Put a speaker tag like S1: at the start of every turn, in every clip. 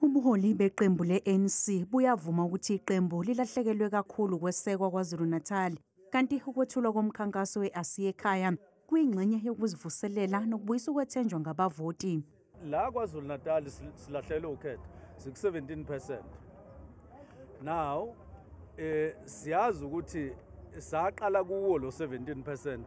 S1: Ubuholi beqembu le-ANC buyavuma ukuthi iqembu lilahlekelwe kakhulu kwesekwa KwaZulu-Natal, kanti ukwethulwa komkhankaso we-Asiyekhaya kuyingxenye yokuzivuselela nokubuyisa ukwethenjwa ngabavoti.
S2: La KwaZulu-Natal silahlelwe ukhetho, siku-17%. Now siyazi ukuthi saqala kuwo lo 17%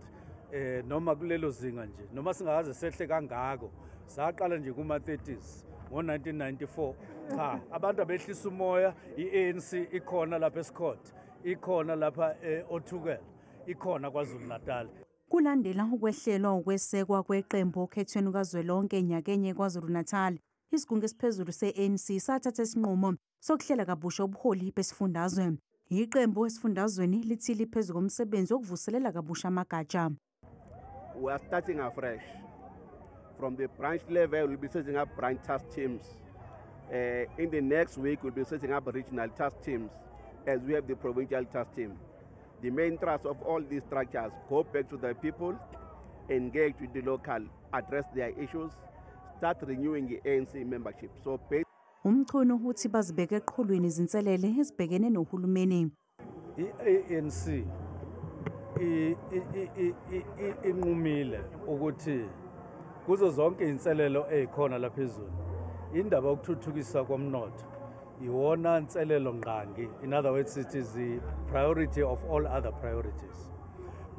S2: noma kulelo zinga nje, noma singakaze sehle kangako, saqala nje kuma-30s ngo-1994. Cha, abantu abehlisa umoya, i-ANC ikhona lapha eScott, ikhona lapha eOthukela, ikhona KwaZulu-Natal.
S1: Kulandela ukwehlelwa ukwesekwa kweqembu okhethweni kazwelonke nyakenye KwaZulu-Natal, isigungu esiphezulu se-ANC sathatha isinqumo sokuhlela kabusha ubuholi besifundazwe. Iqembu esifundazweni lithi liphezu komsebenzi wokuvuselela kabusha amagatsha.
S3: We are starting afresh. From the branch level, we'll be setting up branch task teams. In the next week, we'll be setting up regional task teams, as we have the provincial task team. The main thrust of all these structures, go back to the people, engage with the local, address their issues, start renewing the ANC membership. So
S1: UMchunu uthi bazibeke eqhulwini izinselele ezibhekene nohulumeni.
S2: I-ANC inqumile ukuthi kuzo zonke inselelo ezikhona lapha phezulu, indaba yokuthuthukisa komnotho iwona nselelo ngqangi. In other words, it is the priority of all other priorities,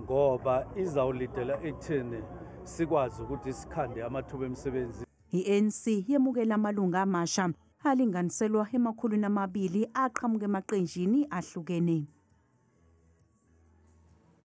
S2: ngoba izawulidela ekutheni sikwazi ukuthi sikhande amathuba emisebenzi.
S1: I-ANC yemukela amalungu amasha alinganiselwa 200 aqhamuka emaqenjini ahlukene.